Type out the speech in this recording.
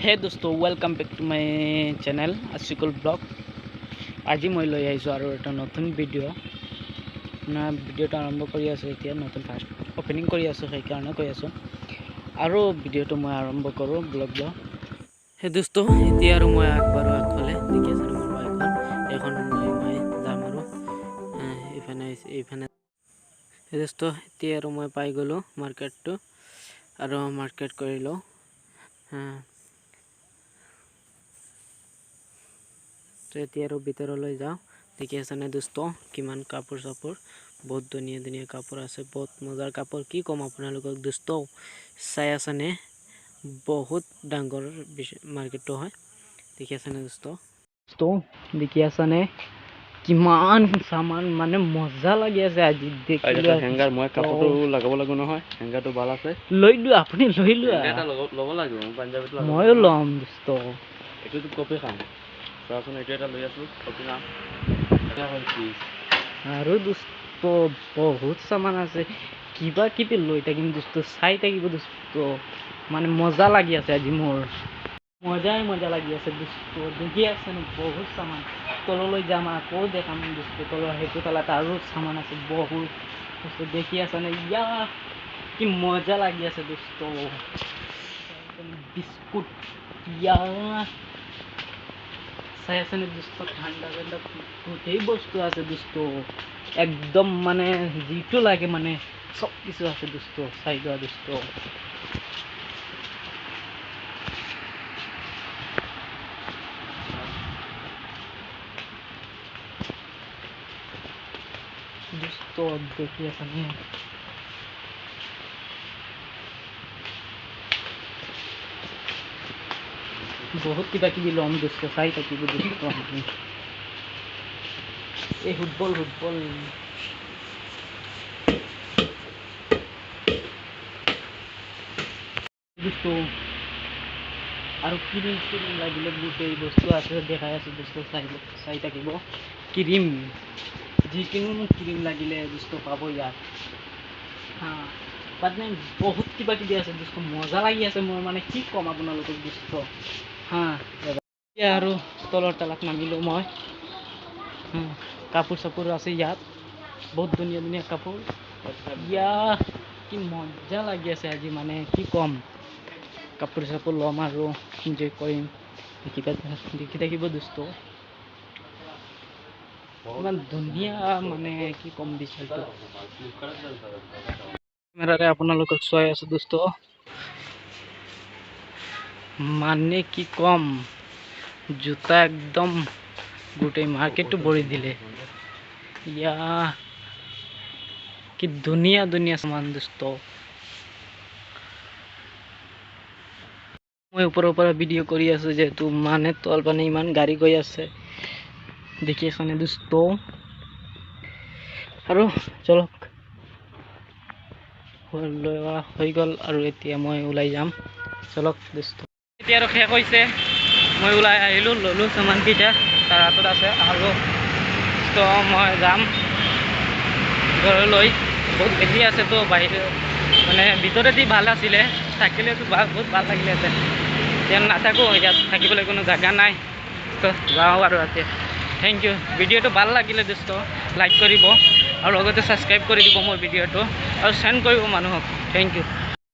হে দোস্ত, welcome back to my channel Ashikul blog. আজি মই লৈ আহিছোঁ আৰু এটা নতুন ভিডিঅ'। আপোনাৰ ভিডিঅ'টো আৰম্ভ কৰি আছোঁ এতিয়া, নতুন ফাৰ্ষ্ট অ'পেনিং কৰি আছোঁ, সেইকাৰণে কৈ আছোঁ। আৰু ভিডিঅ'টো মই আৰম্ভ কৰোঁ ব্লগ। হে দোস্ত, এতিয়া আৰু মই আগবাঢ়োঁ আগফালে। দেখি আছোঁ মোৰ বাইকখন, এইখন লৈ মই যাম আৰু এইফালে এইফালে। হে দোস্ত, এতিয়া আৰু মই পাই গ'লোঁ মাৰ্কেটটো আৰু মাৰ্কেট কৰিলোঁ। তো এতিয়া আৰু ভিতৰলৈ যাওঁ। দেখি আছেনে দোস্ত, কিমান কাপোৰ চাপোৰ, বহুত ধুনীয়া ধুনীয়া কাপোৰ আছে, বহুত মজাৰ কাপোৰ। কি ক'ম আপোনালোকক দোস্ত, চাই আছেনে? বহুত ডাঙৰ মাৰ্কেটটো হয়। দেখি আছেনে দোস্ত? দোস্ত দেখি আছেনে কিমান চামান, মানে মজা লাগি আছে আজি দেখিলে। হেংগাৰ মই কাপোৰটো লগাব লাগিব নহয়, হেংগাৰটো ভাল আছে। লৈ লোৱা, আপুনি লৈ লোৱা। এটা ল'ব লাগিব, মই পাঞ্জাবীটো। ময়ো ল'ম দোস্ত। এইটোতো কপি খাম, চোৱাচোন, এইটো এটা লৈ আছোঁ, কপি খাম। আৰু দোস্ত বহুত চামান আছে, কিবা কিবি লৈ থাকিম দোস্ত, চাই থাকিব দোস্ত। মানে মজা লাগি আছে আজি, মোৰ মজাই মজা লাগি আছে দোস্ত। দেখি আছে ন বহুত চামান। তললৈ যাম, আকৌ দেখাম দোস্ত। তলৰ সেইটো তলাত আৰু চামান আছে বহুত দোস্ত। দেখি আছেনে? ইয়া কি মজা লাগি আছে দোস্ত। বিস্কুট ইয়া চাই আছেনে দোস্ত? ঠাণ্ডা ঠাণ্ডা গোটেই বস্তু আছে দোস্ত, একদম মানে যিটো লাগে মানে চব কিছু আছে দোস্ত। চাই লোৱা দোস্ত। দোস্ত দেখি আছেনে? বহুত কিবা কিবি ল'ম দোস্ত, চাই থাকিব দোস্ত। এই ফুটবল ফুটবল দোস্ত, আৰু ক্ৰীম চিৰিম লাগিলে গোটেই বস্তু আছে, দেখাই আছোঁ দোস্ত, চাই চাই থাকিব। ক্ৰীম, যিকোনো ক্ৰীম লাগিলে দোস্ত পাব ইয়াত। হা, মানে বহুত কিবা কিবি আছে দোস্ত, মজা লাগি আছে মোৰ, মানে কি ক'ম আপোনালোকক দোস্ত। হা, এতিয়া আৰু তলৰ তলাত নামিলোঁ মই। কাপোৰ চাপোৰ আছে ইয়াত, বহুত ধুনীয়া ধুনীয়া কাপোৰ। ইয়া কি মজা লাগি আছে আজি, মানে কি ক'ম। কাপোৰ চাপোৰ ল'ম আৰু এনজয় কৰিম। দেখি থাকিব দোস্ত, ইমান ধুনীয়া, মানে কি ক'ম বিশালটো। কেমেৰাৰে আপোনালোকক চোৱাই আছোঁ দোস্ত, মানে কি ক'ম। জোতা একদম গোটেই মাৰ্কেটটো ভৰি দিলে। ইয়া কি ধুনীয়া ধুনীয়া সামান দোস্ত। মই ওপৰৰ পৰা ভিডিঅ' কৰি আছোঁ যিহেতু, মানে তল পানী ইমান গাড়ী গৈ আছে, দেখি আছেনে দোস্ত? আৰু চলক, লোৱা হৈ গ'ল আৰু এতিয়া মই ওলাই যাম। চলক দোস্ত, এতিয়া আৰু শেষ হৈছে, মই ওলাই আহিলোঁ, ল'লোঁ চামানকেইটা, তাৰ হাতত আছে। আৰু তো মই যাম ঘৰলৈ, বহুত বেছি আছেতো বাহিৰত, মানে ভিতৰেদি ভাল আছিলে, থাকিলেতো ভাল, বহুত ভাল লাগিলেহেঁতেন। এতিয়া নাথাকোঁ ইয়াত, থাকিবলৈ কোনো জেগা নাই, তো যাওঁ আৰু এতিয়া। Thank U, ভিডিঅ'টো ভাল লাগিলে দোস্ত লাইক কৰিব আৰু লগতে ছাবস্ক্ৰাইব কৰি দিব মোৰ ভিডিঅ'টো আৰু চেণ্ড কৰিব মানুহক। Thank U.